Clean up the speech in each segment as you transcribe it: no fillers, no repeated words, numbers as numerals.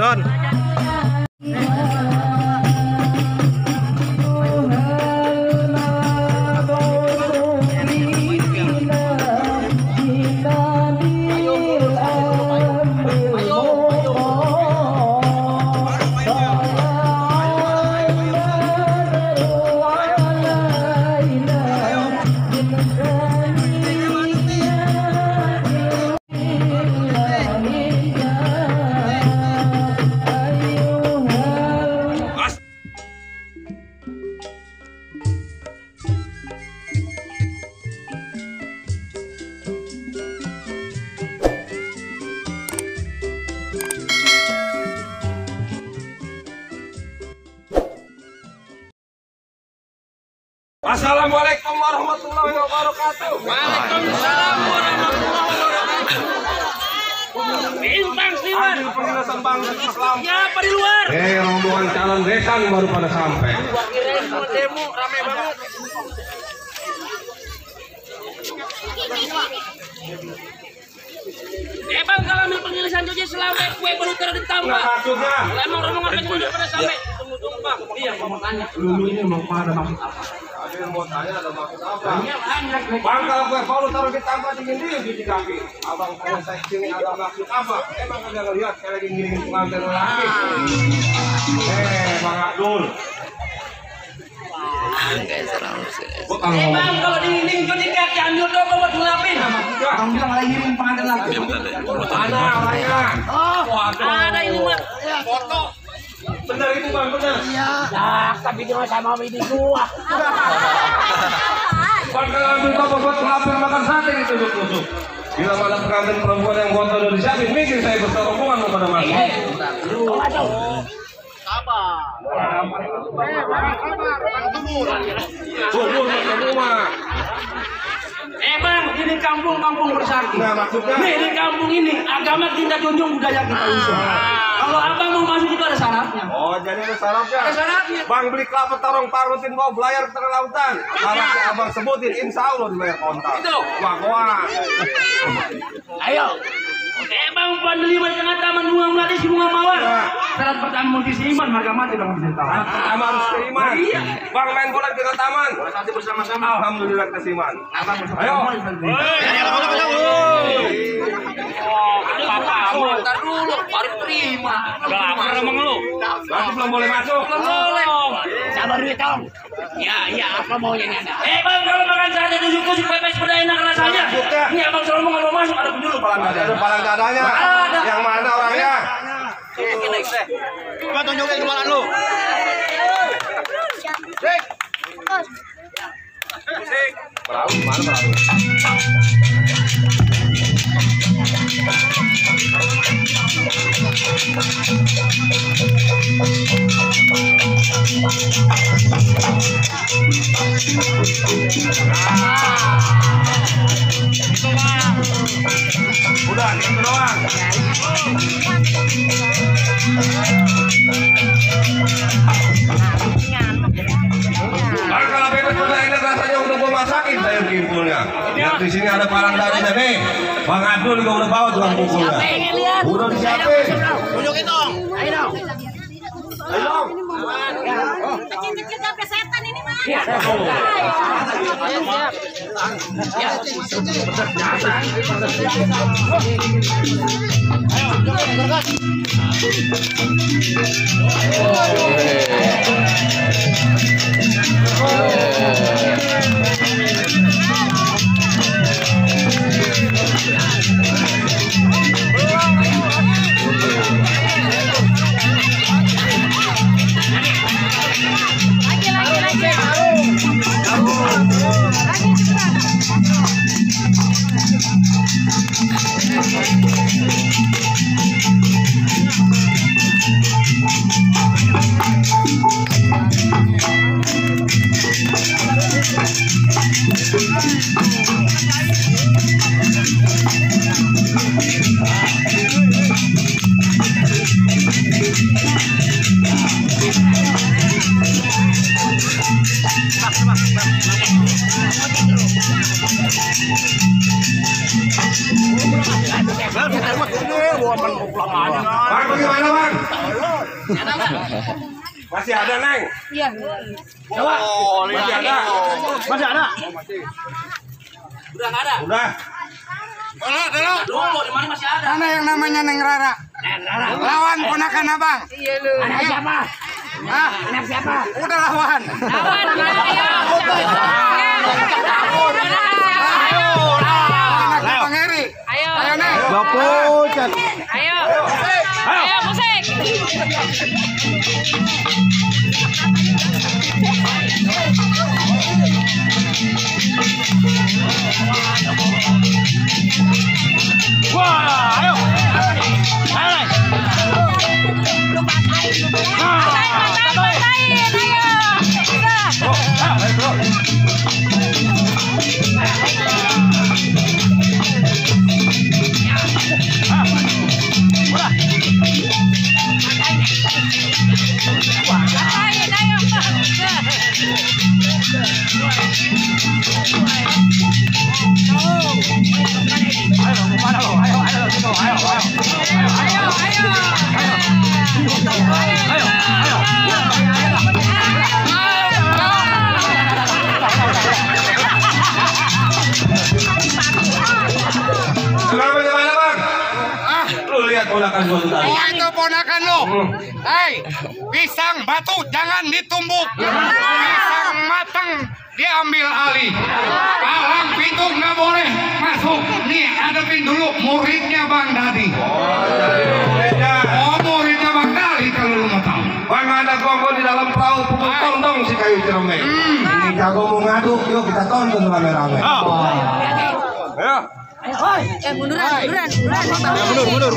Turun. Assalamualaikum warahmatullahi wabarakatuh. Waalaikumsalam warahmatullahi wabarakatuh. Bintang Sliman. Penjelasan bangsa Islam. Siapa di luar? Rombongan calon besan baru pada sampai. Kirain mau demo rame banget. Bang, kalau ambil penjelasan cuci selama kue baru taruh ditambah. Maksudnya? Emang rombongan penjelasan pada sampai. Tunggu bang. Iya, mau tanya. Dulu ini mau pada maksud apa? Ada yang mau tanya ada maksud apa? Bang, kalau kue baru taruh ditambah dingin cuci kaki. Abang kalau saya sini ada maksud apa? Emang ada ngelihat saya lagi ngiringin pengantin lagi. Bang Abdul. Bang, kalau dinding cuci kaki ambil dong buat ngelapin. Kamu bilang lagi ngiringin pengantin lagi. Mana orangnya? Oh, ada ini mah. Foto. Benar itu bang, benar. Iya. Nah, tapi dia sama bini gua. Bang, kalau ambil apa buat ngelapin makan sate itu tusuk-tusuk. Bila ada pengantin perempuan yang foto udah disiapin, mikir saya besar rombongan mau pada masuk. Bang, ini kampung bersarti. Nah, maksudnya? Nih, di kampung ini agama kita junjung, budaya kita usung. Kalau abang mau masuk itu ada syaratnya. Oh, jadi ada syaratnya. Ada syaratnya. Bang beli kelapa tarong parutin mau belayar ke tengah lautan. Syaratnya abang sebutin, insya Allah dibayar kontak. Itu. Wah. Ayo. Bang, pandeli tengah taman bunga melati si bunga mawar. Syarat pertama mesti seiman, harga mati bang bisa tahu. Pertama harus keiman. Iya. Bang main bola di tengah taman. Nanti bersama-sama. Alhamdulillah kesiman. Abang bersama. Ayo. Apa-apa, ntar dulu, baru terima. Lapar emang lu. Berarti belum boleh masuk. Belum boleh. Sabar duit dong. Ya, apa maunya ini ada? Bang, kalau makan sate tusuk-tusuk pepes sepeda enak rasanya. Ini abang selalu mau masuk, ada penjuru palang dada. Ada palang dadanya. Ada. Yang mana orangnya? Coba tunjukin kepala lu. Perahu mana perahu? Udah, itu doang. Kalau bebek udah enak rasanya udah gua masakin saya pinggulnya. Lihat di sini ada palang dadanya nih. Bang Abdul juga udah bawa tukang pukulnya. Udah disiapin. Tunjukin dong. Ayo dong. Ayo dong. Kecil-kecil sampai setan ini mah. Ya. Bang, bagaimana bang? Masih ada, Neng? Iya. Coba. Masih ada? Masih ada? Udah nggak ada. Udah. Dulu di mana masih ada? Mana yang namanya Neng Rara? Lawan ponakan abang. Anak siapa? Ah, Anak siapa? udah lawan. Anak Bang Heri. Ayo Neng. Ayo musik. Wah, ayo. Patahin, ayo. Patahin, ayo. Kenapa gimana, Bang? Lu lihat ponakan gua tuh tadi. Oh, itu ponakan lo. Hei, pisang batu jangan ditumbuk. Pisang matang diambil alih. Palang pintu nggak boleh masuk. Nih, hadapin dulu muridnya Bang Dadi. Beda. Oh, muridnya Bang Dadi kalau lu mau tahu. Bang ada gonggo di dalam perahu pukul tondong si kayu cermek. Ini jago mau ngaduk, yuk kita tonton rame-rame. Ayo. Munduran. Mundur.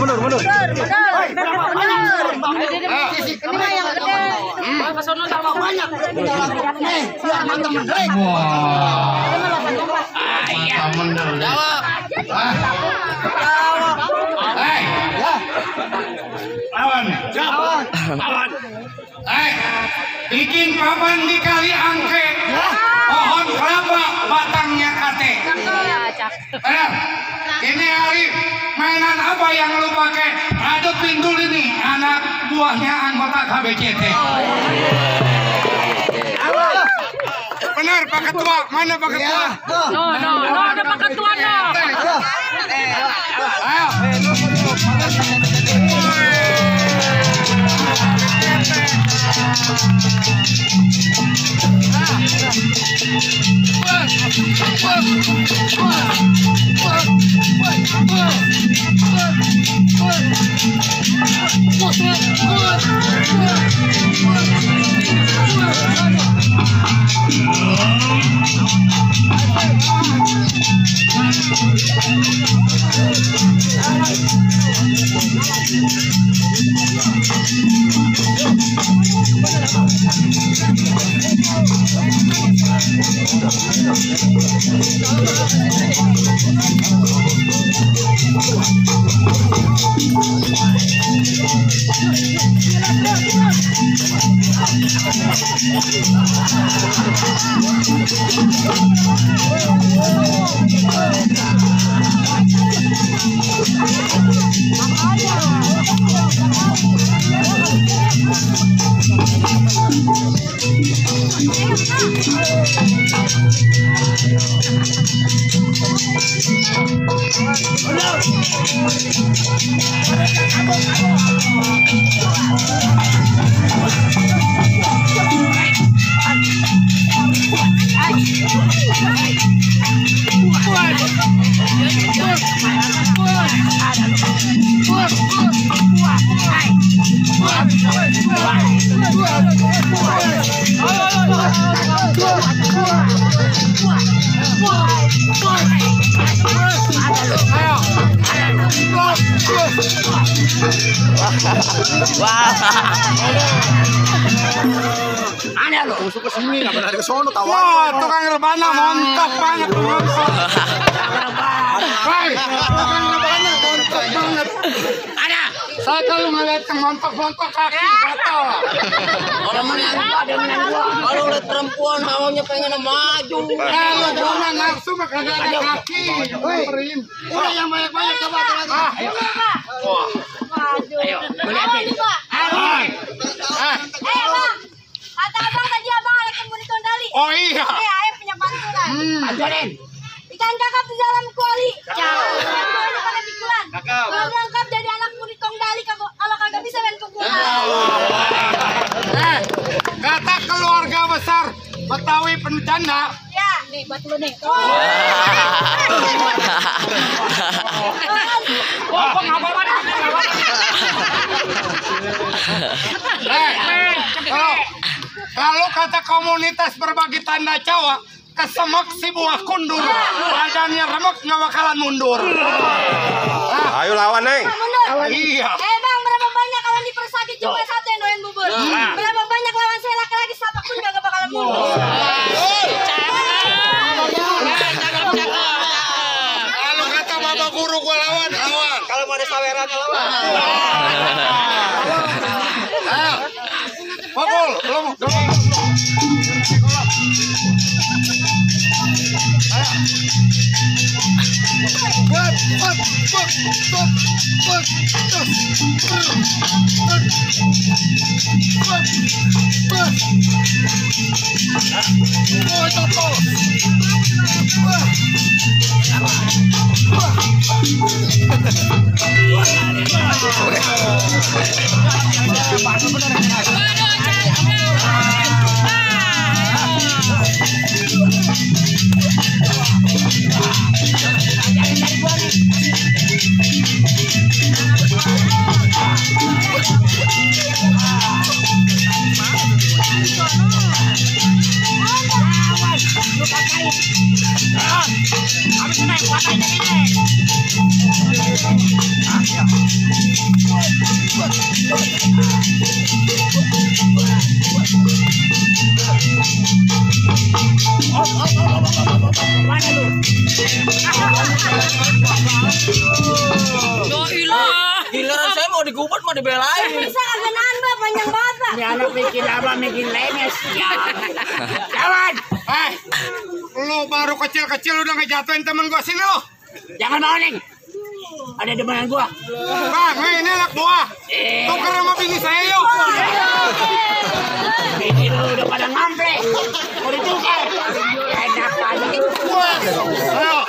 Ini yang gede. Ke sono sama banyak. Nih, biar mantap mendelek. Hei, lawan. Hei, bikin papan di kali angke. Pohon kelapa batangnya kate. Benar. Ini hari mainan apa yang lu pakai? Hadapin dulu ini anak buahnya anggota KBCT. Benar, Pak Ketua. Mana Pak Ketua? No, ada Pak Ketua no. Ayo. Aneh lo, usuk ke sini, nggak pernah ke sono tahu. Wah, tukang rebana montok banget. Hei, tukang rebana montok banget. Ada. Saya kalau ngeliat yang montok-montok kaki gatal. Orang mana yang gua, ada yang gua. Kalau lihat perempuan hawanya pengen maju. Kalau gua nafsu mah kagak ada kaki. Perin. Udah yang banyak-banyak coba lagi. Ah, Ayo. Ayo, melihat. Hai. Oh iya. Nih, Aep punya pantulan. Pantulan. Ikan kakap di dalam kuali. Semuanya pada pikulan. Kalau lengkap jadi anak murid Kong Dali, kalau kagak bisa main pukulan. Kata keluarga besar Betawi pencanda. Ya, nih buat lu nih. Kalau kata komunitas berbagi tanda Jawa, kesemek si buah kundur, badannya remek nggak bakalan mundur. Ayo lawan, Neng. Mundur. Iya. Bang, berapa banyak kalau dipersakit cuma satu yang doyan bubur. Berapa banyak lawan saya laki-laki siapa pun gak bakalan mundur. Kalau kata bapak guru gua lawan. Kalau mau ada saweran lawan. Pukul, belum. Giliran saya mau digubet mau dibelain. Bisa kagak nambah, panjang banget, Pak. Ini anak bikin apa, bikin lemes. Kawan. Lu baru kecil-kecil udah ngejatuhin temen gua sini lu. Jangan mau, Neng. Ada demenan gua. Bang, ini anak buah. Tuker sama bini saya yuk. Ini lu udah pada ngample. Mau ditukar. Enak aja. Ayo.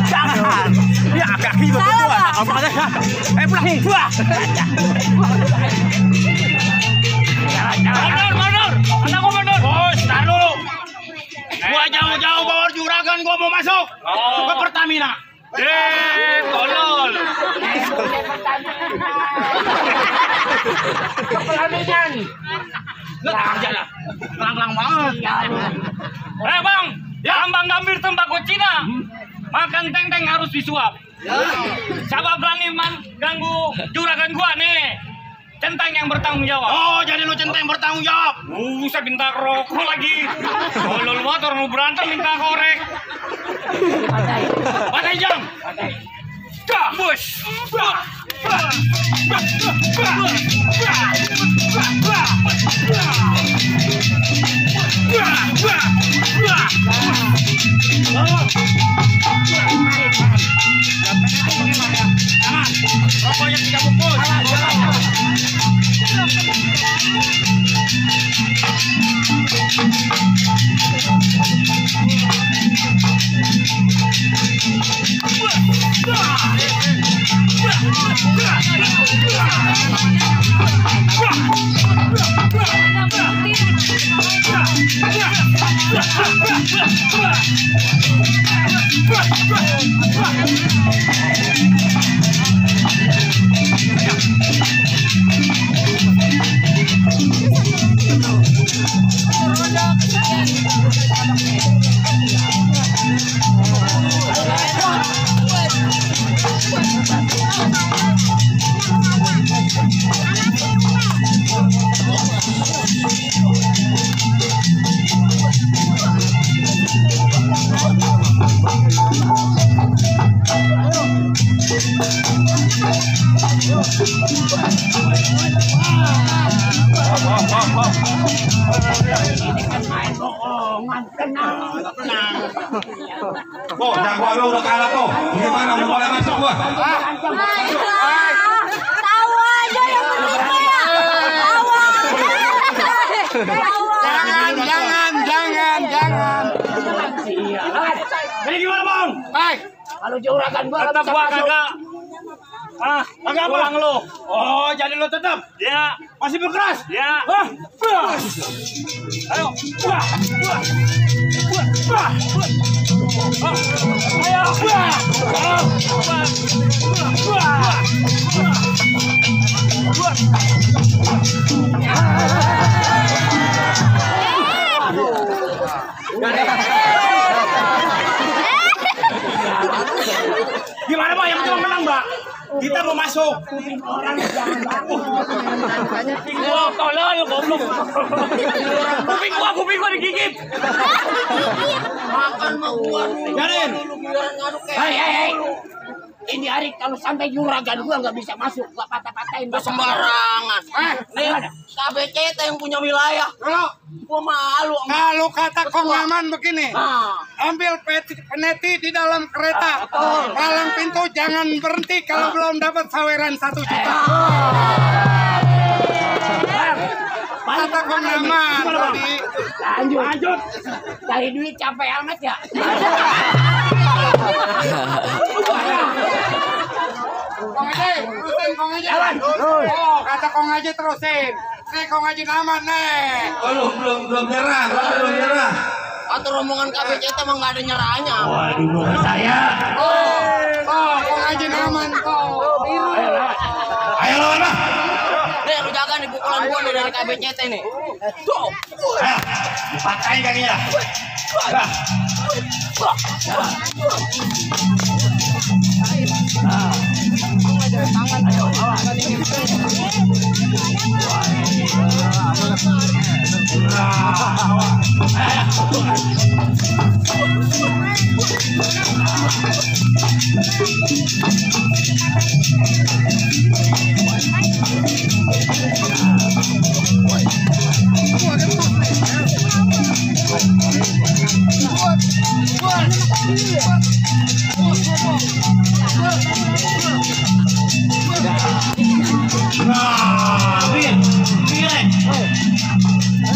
Jangan. Ya kaki berdua. Pulang. Buah. Mundur. Anak gua mundur. Bos, tar dulu. Gua jauh-jauh bawa juragan, gua mau masuk ke Pertamina. Tolol. Pelaminan. Jalan. Lang-lang banget. Bang, ambang gambir tembakau Cina. Makan teng-teng harus disuap. Siapa berani ganggu juragan gua nih? Centeng yang bertanggung jawab. Oh, jadi lu centeng bertanggung jawab. Saya minta rokok lagi. Tolol banget orang lu berantem minta korek. Pakai jam. Bus. Rokoknya 3 bungkus. Wah! Oh, jagoan lo udah kalah tuh. Gimana mau boleh masuk gua? Tahu aja yang begitu ya. Tahu aja. Jangan. Jadi gimana bang? Baik. Kalau juragan gua tetap gua kagak. Kagak pulang lo. Oh, jadi lo tetap? Ya. Masih berkeras? Ya. Ayo. Gimana Pak? Yang penting menang, Mbak. Kita mau masuk. Orang jangan takut. Gua tolong goblok. Kuping gua digigit. Makan mau gua. Jarin. Hei. Ini hari kalau sampai juragan gua nggak bisa masuk, gua patah-patahin. Gua sembarangan. Nih, KBCT yang punya wilayah. Kalau gua malu. Kalau kata Kongaman begini, ambil peneti di dalam kereta, palang pintu jangan berhenti kalau belum dapat saweran 1 juta. Kata Kongaman tadi. Lanjut. Cari duit capek amat ya. Kong Haji, terusin. Oh, kata Kong Haji terusin. Nih Kong Haji aman nih. Oh, belum nyerah. Atau rombongan KBCT emang nggak ada nyerahnya. Waduh, bukan saya. Oh, Kong Haji aman kok. Ayo lawan Pak. Nih, lu jaga nih pukulan gua nih dari KBCT nih. Tuh. Ayo, dipatahin kakinya.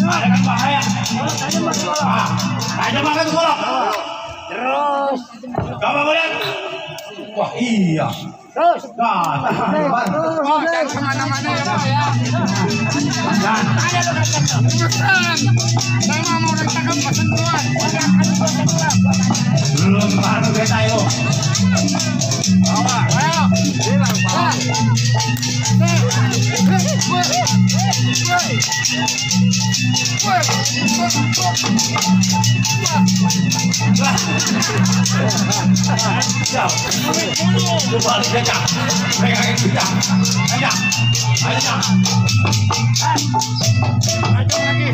Ada kan bahaya. Aja makan tuh golok. Terus. Coba lihat. Wah iya. Terus. Oh, dan kemana-mana ya Pak ya. Dan ada lo kata. Sama mau rencanakan pesan duluan. Belum baru beta lo. Ayo. Bilang Pak. Coba lihat. Pegangin kita. Ayo. Maju lagi.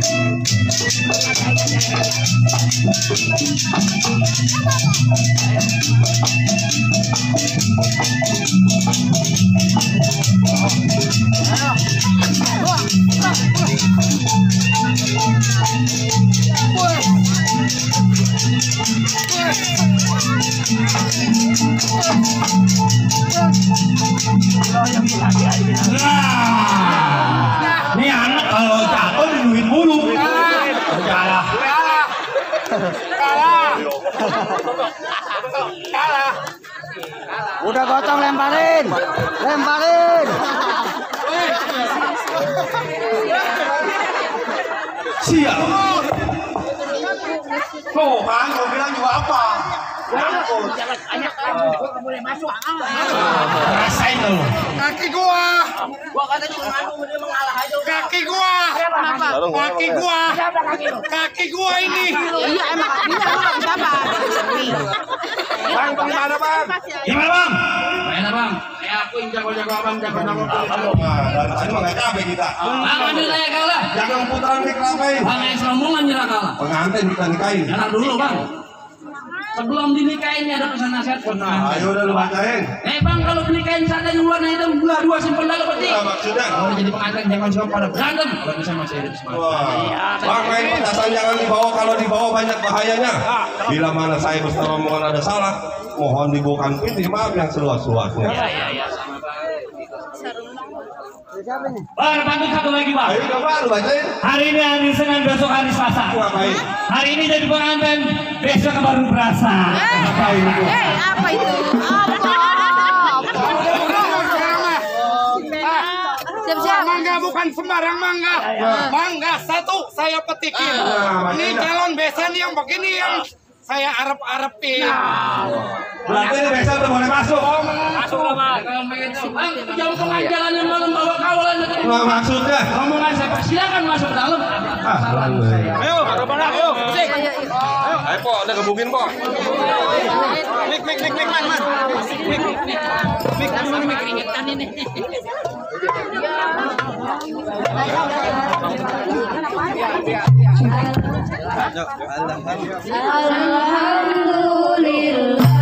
Ini anak kalau jatuh diduit mulu. Kalah. Udah gotong lemparin. Siap. Tuh kan, lo bilang juga apa? Jangan banyak kamu, gua boleh masuk. Rasain lo. Kaki gua. Gua kata juga nganu dia mengalah aja. Kaki gua. Kaki gua ini. Iya emang kakinya emang siapa? Bang, gimana Bang? Gimana Bang? Mana Bang? Aku yang jago-jago abang, jago nama abang. Dari tadi mah nggak capek kita. Bang Andi saya kalah. Jago putaran di kelapa. Bang yang serombongan nyerah kalah. Pengantin bukan nikahin. Nyerah dulu bang. Sebelum dinikahin ada pesan nasihat buat pengantin. Ayo udah lu bacain. Bang, kalau dinikahin saat yang luar itu dua simpel dalam peti. Maksudnya? Kalau jadi pengantin jangan suka pada berantem. Kalau bisa masih hidup semangat. Wah, Bang, main petasan jangan dibawa, kalau dibawa banyak bahayanya. Bila mana saya bersalah omongan ada salah, mohon dibukakan pintu, maaf yang seluas-luasnya. Iya, sama Bang, pantun satu lagi Bang. Ayo coba lu bacain. Hari ini hari Senin, besok hari Selasa. Ngapain? Hari ini jadi pengantin, besok baru berasa. Ngapain itu? Apa itu? Siap-siap. Mangga bukan sembarang mangga. Mangga satu saya petikin. Ini calon besan yang begini yang saya arep-arepin. Berarti ini besok udah boleh masuk. Masuk lah Bang. Kalau begitu, Bang, jauh tengah jalan yang malam bawa kawalan. Nggak maksudnya. Rombongan saya silakan masuk ke dalam. Ayo, ada mana? Ayo. Ayo, Po, ada kebukin, Po. Mik, man. Mik keringetan ini. Alhamdulillah.